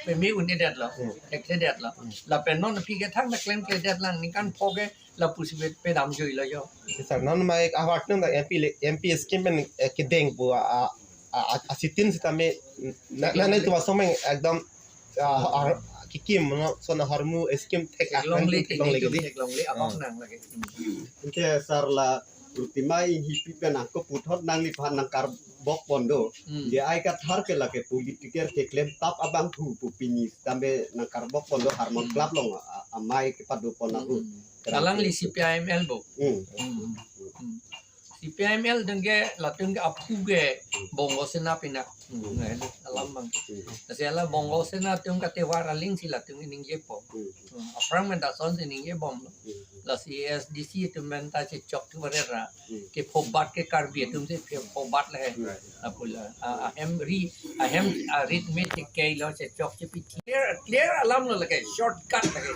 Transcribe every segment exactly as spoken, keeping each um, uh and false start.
Peme un-edetlo, Hmm. thekthedetlo. Hmm. Lapen non aphi ke thangta klemkledet lang, ningkan pho ke lapusi pe, pedam juilo jo. Sir, non mai award nung da M P le, M P scheme pen, eh, kedeng pu a, a, a, a, asitin sitame, na, na, na, tu asomeng ekdom, ah, ah, kikim, no, so na hormu scheme thek ak Longle, longle, longle, longle, longle, ahok Hmm. nang lake. Hmm. Ante sir la Protima Enghipi pen ako puthot nangliphan nangkarbok pon do. Hmm. Je ai kathar ke lake political keklem tap abang thu pu pini tame nangkarbok pon do Harmon Hmm. Club along a, a, amei kepado pon ahut. Hmm. Alangli C P I M L bo. Hmm. Hmm. Hmm. C P I M L dengke latum ke aphu ke Bongo Sena pinak. Hmm. Ngai alam abang. Hmm. Lasi hala Bongo Sena atum ke tewar aling si latum ningjepo. Hmm. Hmm. Aphrang pen ta asonsi ningjebomlo. Hmm. Lasi A S D C atum pen ta chechok thu barera. Hmm. Kephobat ke Karbi atum si phobat le. Hmm. Apula, a, ahem ri, ahem, a, rit me chekeilo, chechok chepi. Clear, clear alamlo lake, shortcut lake.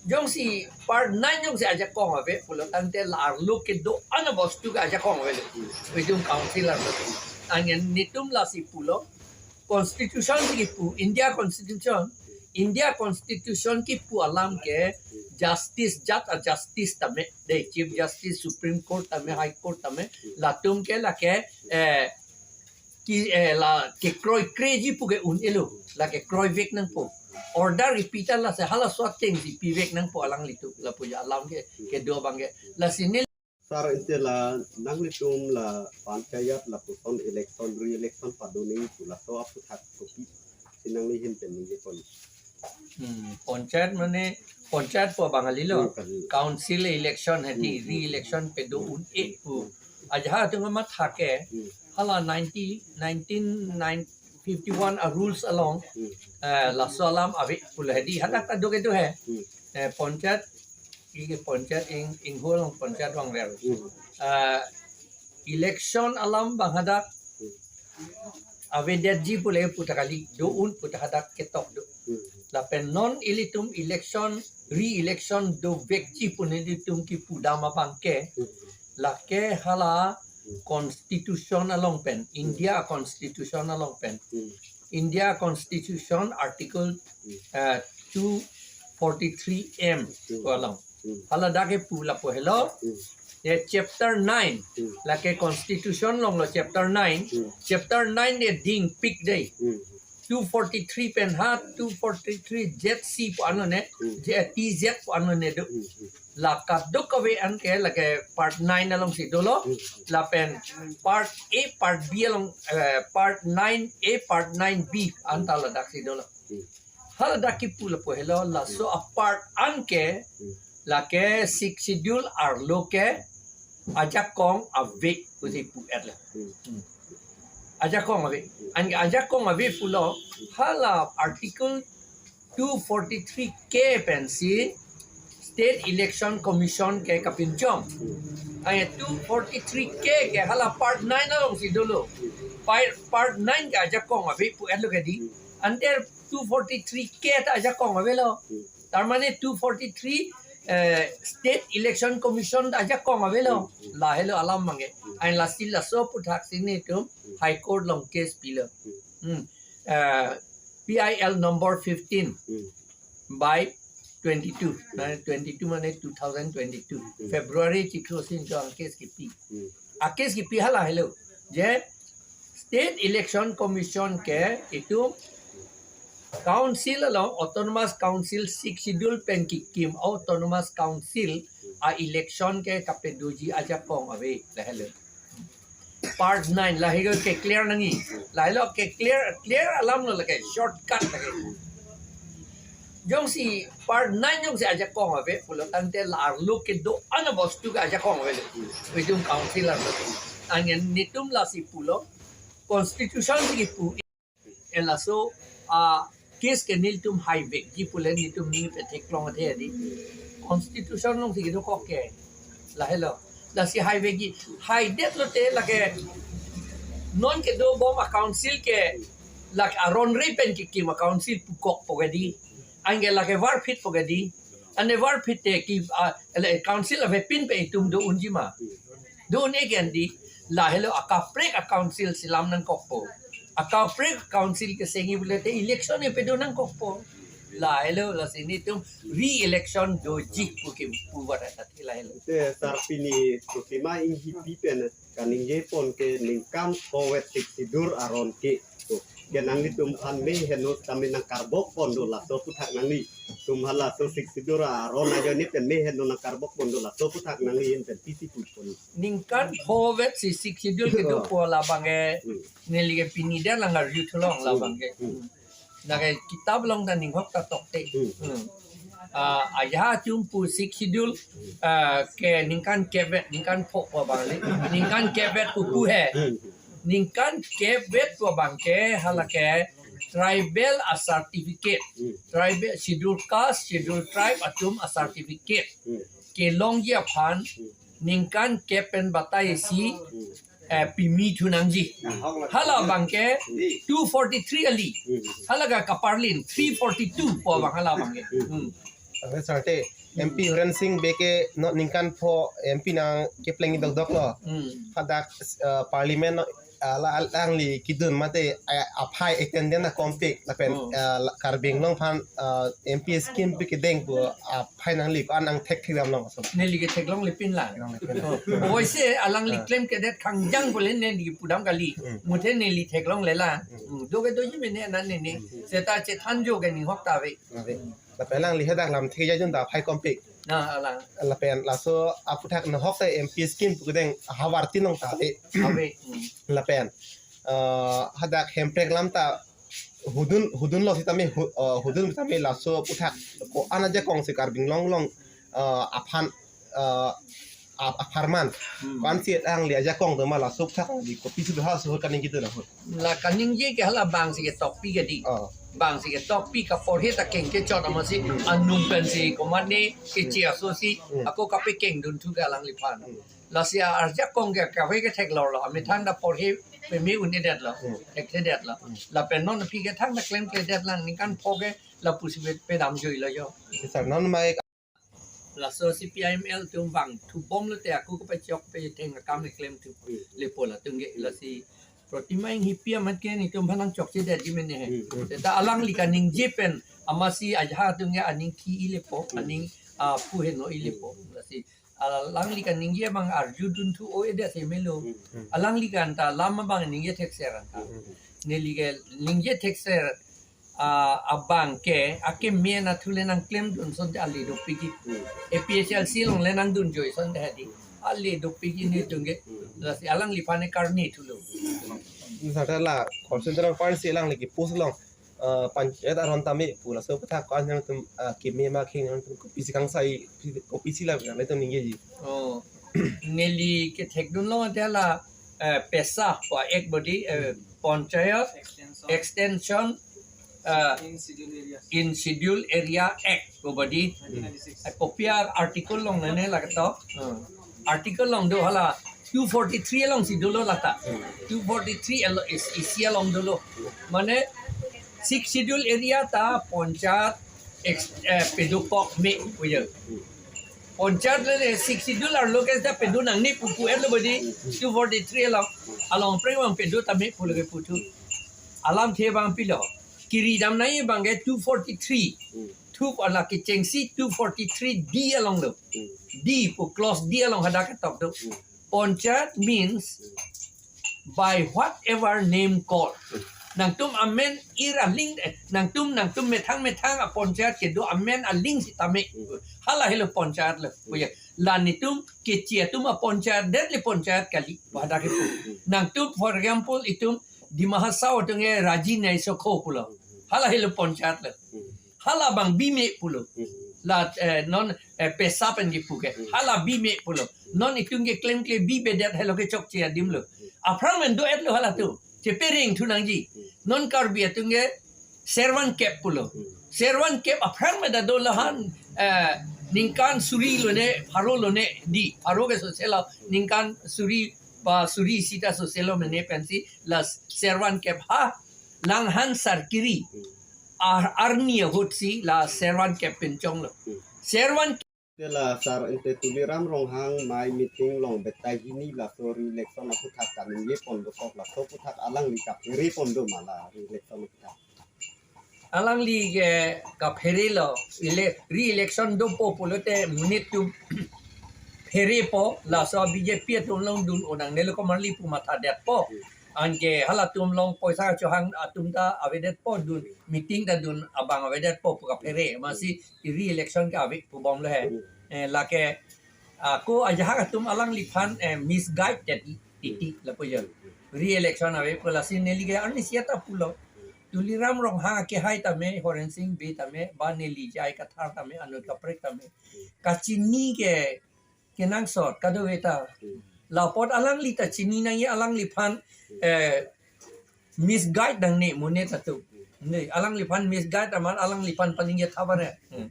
Jongsi part nine jongsi ajakong ave pulo tangte la arlo kedo-an abostu ke ajakong avelo. Itum council arlo. Anke netum lasi pulo, constitution si kipu, India constitution, India constitution kipu alam ke justice, judge a justice tame, de Chief Justice, Supreme Court tame, High Court tame, latum ke lake, eh, ki, eh, la kekroikreji pu ke un-elo, la kekroivek nangpo. Order kipi ta lasi halaso ateng si pivek nangpo alanglitum, lapu ja alam ke, kedo abang ke. Lasi ne Sir, ante la nanglitum la panchayat lapuson election, re-election padonangji pu laso aphuthak kopi si nangli ahin pen ningjepon? Hmm, panchayat mane, panchayat pu abang kalilo. Hmm, kalilo. Council election hedi, Hmm, hmm. re-election pado un-e pu. Ajahak atum matha ke, Hmm. hala ninety, nineteen fifty-one a rules along, Hmm. eh, laso alam ave pulo hedi, hadak ta do kedo he. Hmm. Eh, panchayat, i panchayat ing, ingho along panchayat vangver. Hmm. Eh, election alam abang hadak Hmm. avedetji pule puta kali, do un puta hadak ketok do. Hmm. Lapen non ilitum election, re-election dovekji pu nelitum kipudam abang ke, Hmm. lake hala Hmm. constitution along pen, India constitution along pen. Hmm. India constitution article, Hmm. eh, two forty-three M Hmm. ko along. Hmm. Hala dak kepu lapu helo. Hmm. Ye chapter nine, Hmm. lake constitution alonglo chapter nine. Hmm. Chapter nine de dingpik dei. Hmm. Two forty-three pen ha, two forty-three Z C pu ano ne, Hmm. J, T Z pu ano ne do. Hmm. Hmm. La kadokave an ke lake part nine alongsi dolo. Hmm. Lapen part A, part B along, eh, part nine A, part nine B anta ladaksi dolo. Hmm. Haladak kipu lapu helo, laso apart an ke, Hmm. lake Sixth Schedule arlo ke ajakong ave pusi pu-etlo. Hmm. Hmm. Ajakong ave. An ajakong ave pulo, hala article two forty-three K pensi State Election Commission ke kapinchong. Ai two forty-three K ke hala part nine alongsi dolo. Part, part nine ke ajakong ave pu-etlo ke di. Ante two forty-three K ta ajakong avelo. Tar mane two forty-three, eh, State Election Commission ta ajakong avelo. Lahelo alam abang ke. Ai lasi laso aphuthak si netum High Court along case pilo. Hmm. Eh, P I L number fifteen Hmm. by twenty-two. Na, twenty-two mane two thousand twenty-two. Hmm. February chiklo si anchot a-case kipi. Hmm. A-case kipi hala helo. Je State Election Commission ke itum Council along, Autonomous Council, Sixth Schedule pen kikim Autonomous Council a-election ke kapadoji ajakong ave, lahelo. Part nine, lahelo ke clear nangji. Lahelo ke clear, clear alamlo lake, shortcut lake. Jongsi part nine jongsi ajakong ave pulo tangte la arlo kedo-an abostu ke ajakong avelo. Itum council arlo. Anke netum lasi pulo, constitution si kipu. Laso a-case ke nelitum haivekji pule netum ning petheklong athe di. Constitution alongsi kedokok ke. Lahelo. Lasi haivekji. Haidet lote lake non kedobom a-council ke lake aron re pen kikim a-council pukokpo ke di. Anke lake varphitpo ke di. Ante varphit te ke, ah, ele council avepin pen itum do-unji ma. Do-un-e ke di, lahelo akaprek a-council si lam nangkokpo. akaprek council kesengji pulote election e pedo nangkokpo. Lahelo, lasi nelitum re-election doji pu ke pu barat athe lahelo. Te sar pini Protima Enghipi pen kaningje pon ke ningkan pho vet Sixth Schedule aron ke. To, ke nanglitum aphan me heno tame nangkarbok pon do laso aputhak nanglitum hala laso Sixth Schedule aron ajoine pen me heno nangkarbok pon do laso aputhak nangli yen pen pisi pu pon. Ningkan pho vet si Sixth Schedule kedo Oh. po labang ke Hmm. neli ke pini dan lang arju thulong labang ke. Hmm. Hmm. Nake kitab along ta ninghok ta tokte. Hmm. Hmm. Ah, ajahak atum pu Sixth Schedule, ah, ke ningkan kep vet, ningkan pho po abang le. Ningkan kep vet pu pu he. Hmm. Ningkan kep vet po abang ke hala ke tribal a certificate. Hmm. Tribal, Schedule Caste, Schedule Tribe atum a certificate. Hmm. Kelongji aphan Hmm. ningkan kep pen batai isi Hmm. eh, pimi thu nangji. Hmm. Hala abang ke Hmm. two forty-three ali. Hmm. Hala ka kaparlin three forty-two po abang hala abang ke. Hmm. Hmm. Ave sarte M P Horen Sing Bey ke no ningkan pho M P nangkepleng dokdok lo. Hmm. Hadak eh, parliament no ala alangli kedun mate eh, aphai attendance na kompik lapen Oh. eh, la- Karbi Anglong aphan eh, M P scheme pi kedeng pu aphai nangli ko-an nangthekthek damlong ason. Neli ketheklongle pinlang. Theklongle pinlang. Oh, oise alangli Ah. klem kedet khangjang pule neli pudam kali. Hmm. Muthe neli theklongle lang. Hmm. Hmm. Do kedoji mene anan nene. Hmm. Seta chethanjo ke ninghok ta ave. Ave. Lapen alangli hadak lamthe jajun ta aphai kompik. Na alang. Lapen laso aputhak nahok ta M P scheme pu kedeng havar tin long ta ave. Ave. Hmm. Lapen eh, hadak Hemprek alam ta hudun hudun lo sitame hu- eh, hudun sitame laso aputhak ko-an ajakong si Karbi Anglong along eh, aphan eh, ap- apharman Hmm. ko-an si alangli ajakong do ma laso aputhak di kopisi do ha so kaningje do lahut. La kaningje ke hala bang si ketokpi ke di. Oh. Bang si ketokpi kaporhe ta keng kechot amatsi Hmm. anung pen si komatne keche aso si Hmm. ako kapekeng dun thu ke alangliphan. Hmm. Lasi arjakong ke kave ketheklor lo. Amethang ta porhe peme un-edet lo. Hmm. Thekthedet lo. Hmm. Lapen non aphi ke thangta klemkledet lang ningkan pho ke lapusi pe- pedam joi lo jo. Sir, non mai Laso C P I M L atum bang thu bom lote ako kapachok pe theng akam keklem thu Hmm. lepo latum ke Hmm. lasi Protima Enghipi amat ke nelitum aphan nangchokchedetji mene he. Hmm. Hmm. Seta alangli kaningje pen amatsi ajahak atum ke aning thi-i lepo, Hmm. aning ah, phu heno-i lepo. Hmm. Lasi alangli kaningje abang arju dun thu o-edet si melo. Hmm. Hmm. Alangli ke anta lam abang ningje thekser anta. Hmm. Neli ke ningje thekser ah, abang ke akeme anatthu le nangklemdun asonte ale dopikji. Hmm. A P H L C along le nangdun joi asonte hadi. Ale dopikji nelitum ke. Hmm. Lasi alangliphan ne karni thulo. Sir, la Khorson Terang Pansi alangli ke post along eh, panchayat aron tame pu laso aputhak ko-an nangtum eh, keme ma kheng nangtum kopisi kangsai kopisi la nangtum ningjeji. Oh. Neli kethekdun lo ante la eh, pesa po ek body eh, Hmm. Panchayat Extension. Extension eh, In Schedule Areas. In Schedule Area Act ko body. Nineteen ninety-six. Eh, kopi article along nene lagto. Hmm. Article along do hala two forty-three along si dolo lata. Hmm. Two forty-three alo is isi along dolo. Mane Sixth Schedule area ta panchayat ex- eh, pedokok me puyo. Hmm. Panchayat le Sixth Schedule arlo ke ta pedo nangne pupu etlo body two forty-three along along preng abang pedo tame pulo ke puthu. Alamthe abang pilo. Kiri dam nai abang ke two forty-three. Hmm. Thup ala kechengsi two forty-three D along lo. Hmm. D pu clause D along hadak ketok do. Hmm. Panchayat means by whatever name called. Nangtum amen ir aling eh, nangtum nangtum methang methang a panchayat kedo amen aling sitame. Hmm. Hala helo panchayat lo. Hmm. Puya. La nelitum keche atum a panchayat det le panchayat kali. Hadak ke pu. Hmm. Nangtum for example itum Dima Hasao atum ke Raji Naisokho pulo. Hmm. Hala helo panchayat lo. Hmm. Hala abang bime pulo. Hmm. La eh, non eh, pesa pen kipu ke. Hmm. Hala bime pulo. Non itum ke klemkle bibedet helo kechokche adim lo. Hmm. Aphrang men do-etlo hala atum. Chepereng thu nangji. Hmm. Non Karbi atum ke servan kep pulo. Hmm. Servan kep aphrang men ta dolo han eh, ningkan suri lone, pharo lone di. Pharo ke soselo, ningkan suri ba suri sita soselo mene pensi la servan kep ha lang han sarkiri. Hmm. Ar- arni ahut si la servan kep pinchong lo. Hmm. Servan Te la sar ente Tuliram Ronghang mai meeting along betai hini laso re-election aphuthak kaningje pon dokok, laso aphuthak alangli kaphere pon do ma la re-election aphuthak? Alangli ke kaphere lo, ele-, re-election dopo pulote monit atum pherepo, laso B J P atum along dun-o nangnelo komarli pu mathadetpo. Anke halatum along poisa chohang atum ta avedetpo, dun meeting ta dun abang avedetpo pu kaphere. Amatsi re-election ke ave pu bomlo he. Eh, lake ako ajahak atum alangliphan, eh, misguide jadi titi lapu jo. Re-election ave pu, lasi neli ke arnisi ta pulo. Tuliram Ronghang akehai tame, Horen Sing Bey tame, ba neli J I Kathar tame, Anut Kaprek tame, kachini ke kenangsot kadokave ta. La apot alangli ta chini nangji, alangliphan, eh, misguide nangne monit atum. Ne, alangliphan misguide amat alangliphan paningje thap are. Hmm.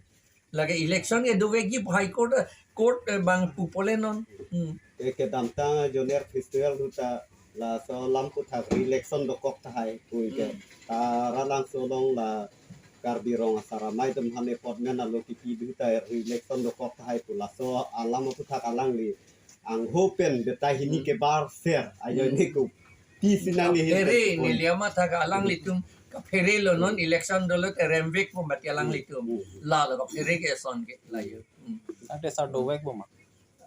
Lake election ke dovekji pu High Court, eh, court, eh, bang pupo le non. Hmm. Eh, kedamtang Junior Festival ahut ta laso alam aphuthak re-election dokok tahai pu ke. Hmm. Ta Ralangso along la Karbi Rong Asar Amei atum aphan appointment alo kipi ahut ta re-election dokok tahai pu, laso alam aphuthak alangli angho pen betai hini, hmm, kebar ser ajo, hmm, ne ko pi sinang ni hin phere pen neli amatha ke alanglitum kaphere lo, non election dolo te remvekpo mati alanglitum. Hmm. La lo kaphere ke ason ke la jo. Hmm. Ante sar dovekpo ma?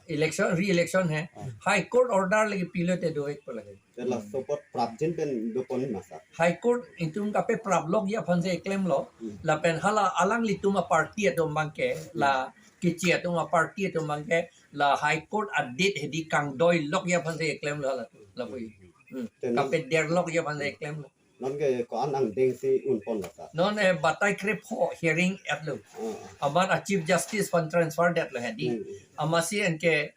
Election, re-election he. Hmm. High Court order lagi pilote dovekpo lagi. Te laso apot prapjin pen dopon ma sar? High Court itum kapepraplokji aphansi klemlo. Hmm. Lapen hala alanglitum aparty atum abangke, la, hmm, kechi atum aparty atum abangke, la High Court adet hedi kangdoilokji aphansi klemlo hala, lapu. Hmm. Hmm. Te non kapederlokji aphansi klemlo. Non ke ko-an angdengsi unpon lo sar? Non, eh, batai krepho hearing etlo. Oh. Amat a Chief Justice aphan transfer detlo hedi. Hmm. Amatsi anke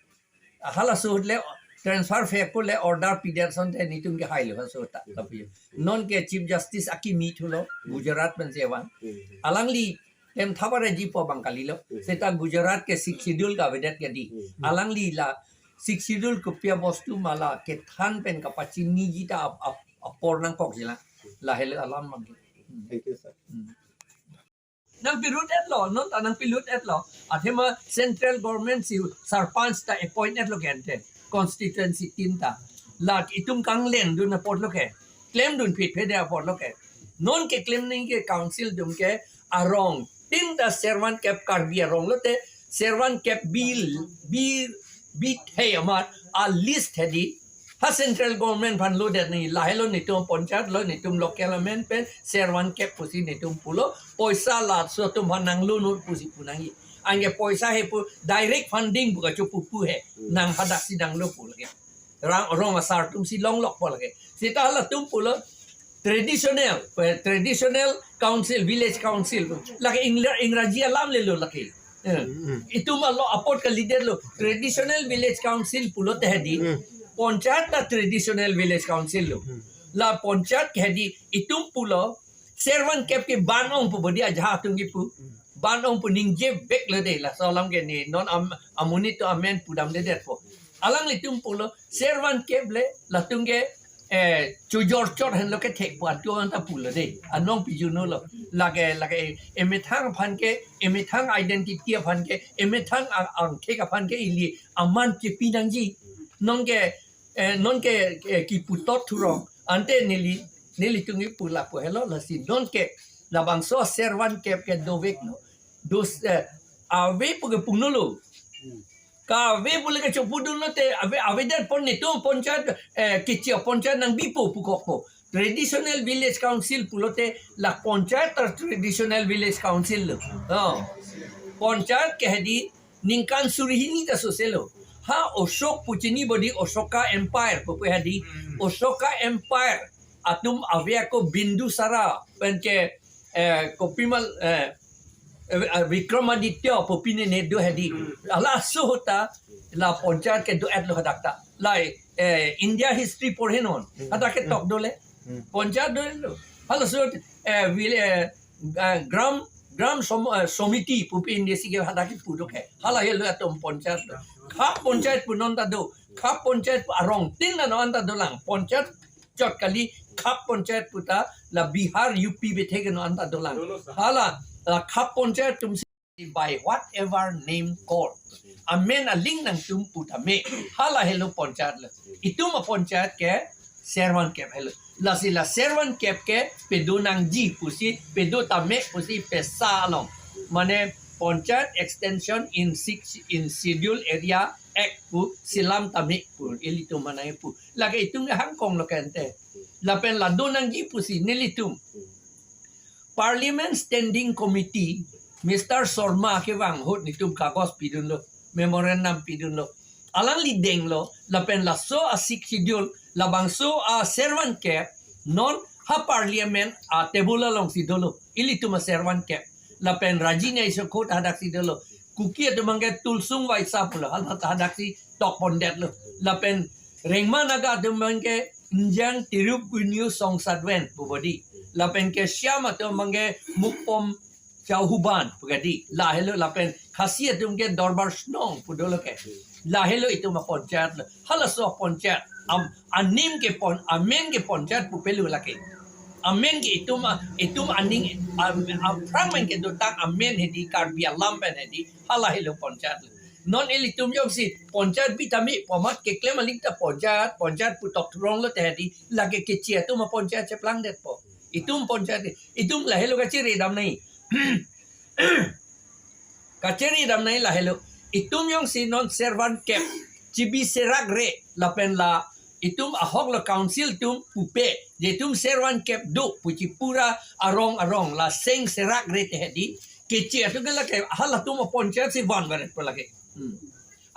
halaso ahut le transfer fe ko le order pidet asonte netum ke hailo halaso ahut ta, hmm, lapu. Non ke Chief Justice akimi thulo, hmm, Gujarat pensi vang. Hmm. Alangli hem thap areji pu abang kalilo. Hmm. Seta Gujarat ke Sixth Schedule ke avedet ke di. Hmm. Alangli la Sixth Schedule kopi abostu ma la kethan pen kapachiniji ta ap-, ap-, apor nangkokji la. Lahelo alam abang. Hmm. Thank you, sir. Hmm. Nangpilut etlo, non ta nangpilut etlo. Athema central government si sarpanch ta appoint etlo ke ante, constituency tin ta. La itum kanglengdun apotlo ke, klemdun phitphe de apotlo ke. Non keklem nangji ke council atum ke arong tin ta servan kep Karbi arong lote, servan kep bi, bi, bithei amat a list hedi. Ha central government aphan lodet nangji, lahelo netum panchayat lo, netum local government pen servan kep pusi netum pulo, poisa laso atum aphan nanglo non pusi pu nangji. Anke poisa he pu direct funding pu kachopu pu he, hmm, nang hadaksi nanglo pu lake. Rang, rong asar atumsi longlokpo lake. Seta halatum pulo traditional, eh, traditional council, village council. Lake Ingla-, Ingraji alam lelo lake. Eh, hmm, hmm, itum alo apot kalidetlo, traditional village council pulote hedi. Hmm. Panchayat ta traditional village council lo. Hmm. La panchayat ke hedi itum pulo, servan kep ke ban ongpo bodi ajahak atum kipu. Hmm. Ban ongpo ningjeveklo de, laso alam ke ne non am-, amonit atum amen pudamdedetpo. Alanglitum pulo, servan kep le latum ke, eh, chojor chor henlo kethekpo atu anta pulo de. Anong pijunolo. Lake, lake emethang aphan ke, emethang identity aphan ke, emethang ang-, angthek aphan ke ili aman kepi nangji. Non ke, eh, non ke, eh, kiputot thurong. Ante neli, nelitum kipu lapu helo, lasi non ke labangso servan kep ke doveklo. Dos, eh, ave pu ke punolo. Kave pu le kachopudunlo te ave, avedet pon netum panchayat, eh, kechi panchayat nangbipo pukokpo. Traditional village council pulote la panchayat ta traditional village council lo. Oh. Panchayat ke hedi ningkan suri hini ta soselo. Ha Ashok pu chini bodi, Ashoka Empire pu pu hedi. Hmm. Ashoka Empire atum ave ako Bindusara pen ke, eh, kopimal, eh, eh, eh, Vikramaditya pu pine ne do hedi. Hmm. Halaso ahut ta la panchayat ke do-etlo hadak ta. Lai, eh, India history porhe non. Hmm. Hadak ke tok dole. Hmm. Panchayat dolo. Halaso ahut, eh, vil-, eh, eh, gram, gram som-, eh, somiti pu pine si ke hadak kipu do ke. Hala helo atum panchayat do. Khap panchayat pu non ta do. Khap panchayat pu arong tin ta non ta dolang. Panchayat chot kali, khap panchayat pu ta la Bihar, U P bethe ke non ta dolang. Hala, la khap panchayat atumsi By whatever name called. Amen aling nangtum pu tame. Hala helo ponchayat lo. Itum aponchayat ke servan kep helo. Lasi la servan kep ke pedo nangji pusi, pedo tame pusi pesa along. Mane Panchayat Extension in Six, in Schedule Area Act pu selam tame pu ilitum manai pu. Lake itum ke hangkong lo kente. Lapen la do nangji pusi nelitum Parliament Standing Committee, Mister Sharma kevang ahut nelitum kagos pidunlo, memorandum pidunlo. Alangli denglo, lapen laso a Sixth Schedule, labangso a servan kep, non ha Parliament a table alongsi dolo, ilitum a servan kep. Lapen Raji Nyai Sokho ta hadaksi dolo. Kuki atum abangke Tulsung Vaisa pulo, hala ta hadaksi tok pondetlo. Lapen Rengma Naga atum abangke Njang Tirup Gunyu Song Sadwen pu bodi. Lapen ke Shyam atum abangke Mukpom Chauhuban pu kadi. La helo lapen Khasi atum ke Dorbar Shnong pu dolo ke. La helo itum aponchayat lo. Halaso aponchayat. Am, anim ke pon, amen ke ponchayat pu pelo lake. Amen ke itum a, itum aning, am, am, aphrang amen kedotang amen hedi, Karbi alam pen hedi. Hala helo ponchayat lo. Non ilitum jongsi ponchayat bi tame pu amat keklem aling ta ponchayat, ponchayat pu tok thurong lo te hedi, lake keche atum aponchayat cheplangdetpo. Itum ponchayat, itum la helo kachiri dam nai. Kachiri dam nai la helo. Itum jongsi non servan kep, chibi serak re, lapen la itum ahok lo council atum pupe, je itum servan kep do pu chipura arong arong la seng serak re te hedi. Keche atum ke lake halatum aponchayat si vanveretpo lake. Hmm.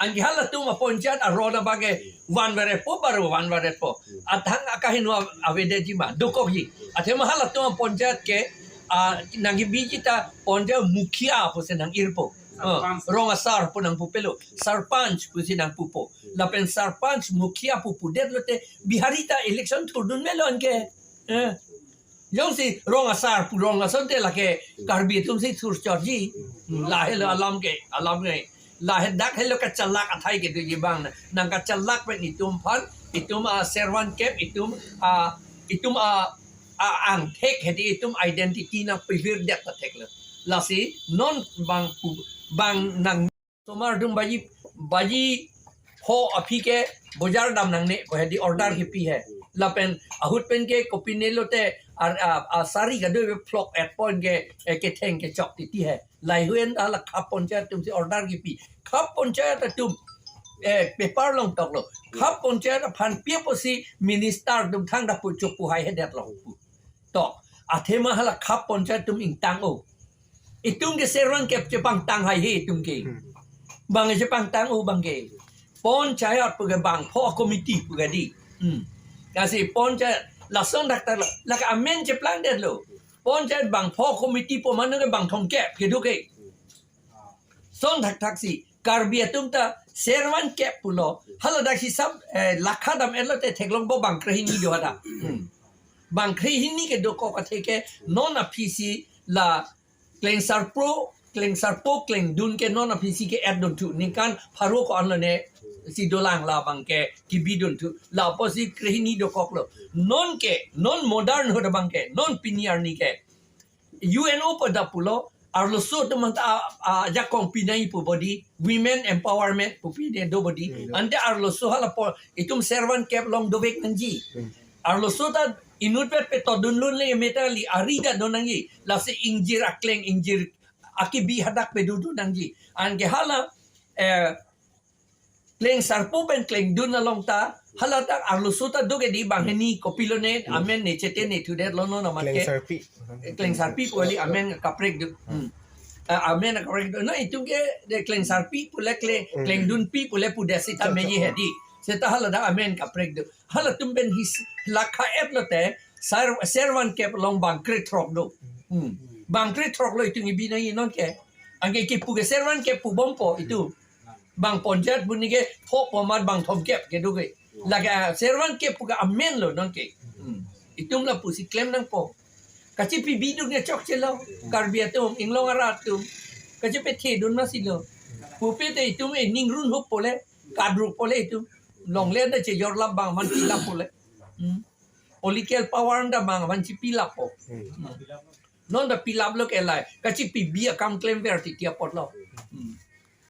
Anke halatum aponchayat aron abangke vanveretpo, baru vanveretpo. Athang akaheno avedetji ma, dokokji. Athema halatum aponchayat ke, ah, nangkebiji ta ponchayat mukhia pusi nang-irpo. Ah, sarpanch. Rong asar pu nangpupelo. Sarpanch pusi nangpupo. Lapen sarpanch mukhia pu pudet lote Bihari ta election thurdun melo anke. Eh. Jongsi rong asar pu rong asonte lake Karbi atum si thurchotji. Hmm, la helo alam ke, alam ke. La he dak helo kachalak athai kedoji abang. Nang kachalak pen itum aphan, itum a servan kep, itum a, itum a, a angthek hedi itum identity nangpevirdet ta thek lo. Lasi non bang pu, bang nang somar atum baji, baji pho aphi ke bojar dam nangne pu hedi order kepi he. Lapen ahut pen ke kopine lote ar, a, a sari kado phlok-et pon ke, eh, ketheng kechok titi he. Lahei ahut anta la khap ponchayat atum si order kepi. Khap ponchayat atum, eh, paper along toklo. Khap ponchayat aphan pi apotsi minister atum thangta pu chokpu hai hedet lo pu. To, athema hala khap ponchayat atum ingtang-o. Itum ke servan kep chepangtang haihe itum ke. Hmm. Bang chepangtang-o bang ke. Ponchayat pu ke bang pho committee pu kadi. Hmm. Lasi ponchayat lason dak ta lo. Lake amen cheplangdetlo. Ponchayat bang pho committee pu mane ke bang thomkep kedo ke. Son thakthak si Karbi atum ta servan kep pulo. Hala dak si sab, eh, lakha dam-et lote theklongpo bang krehini do hadak. Hmm. Bang krehini ke dokok athe ke non aphi si la Klengsarpo, Klengsarpo Klengdun ke non aphi si ke-etdunthu. Ningkan pharo ko-an lone si dolang la abangke kebidunthu. La apotsi krehini dokoklo. Non ke, non modern ahut abangke, non pini arni ke U N O pada pulo, arloso atum anta a, a, ajakong pinai pu bodi, women empowerment pu pine do bodi. Hmm. Ante arloso halapo, itum servan kep along dovek nangji. Hmm. Arloso ta inutvet petodun lun le meta li ari ta do nangji. Lasi ingjir akleng ingjir akibi hadak pedodun nangji. Anke hala, eh, Klengsarpo pen Klengdun along ta, hala ta arloso ta do ke di bang hini kopilo ne, hmm, amen ne chete ne thudetlo non amat ke. Klengsarpi. Klengsarpi pu kali amen kaprek do. Hmm. Ah, amen kaprek do. No, itum ke de Klengsarpi pule Kle-, hmm, Klengdunpi pule pudet seta, chok, meji, chok, hedi. Seta hala ta amen kaprek do. Halatum pen his lakha-et lote, sar-, servan kep along bang krethrok do. Hmm. Bang krethrok lo itum ibi nangji non ke. Anke kipu ke servan kep pubompo itum. Bang ponchayat buni ke pho pu amat bang thomkep kedo ke. Lake, ah, servan kep pu ke amen lo non ke. Hmm. Itum lapusi klem nangpo. Kachepi bidun ke chokche lo. Karbi atum, Inglong arat atum. Kachepethedun masi lo. Pupe te itum e ningrun hop pule, kadruk pule itum. Longle da chejor lap bang man pilap pule. Hmm. Political power da bang man chipilappo. Hmm. Non ta pilap lo ke lai. Kachi P B akam klemver titi apotlo. Hmm.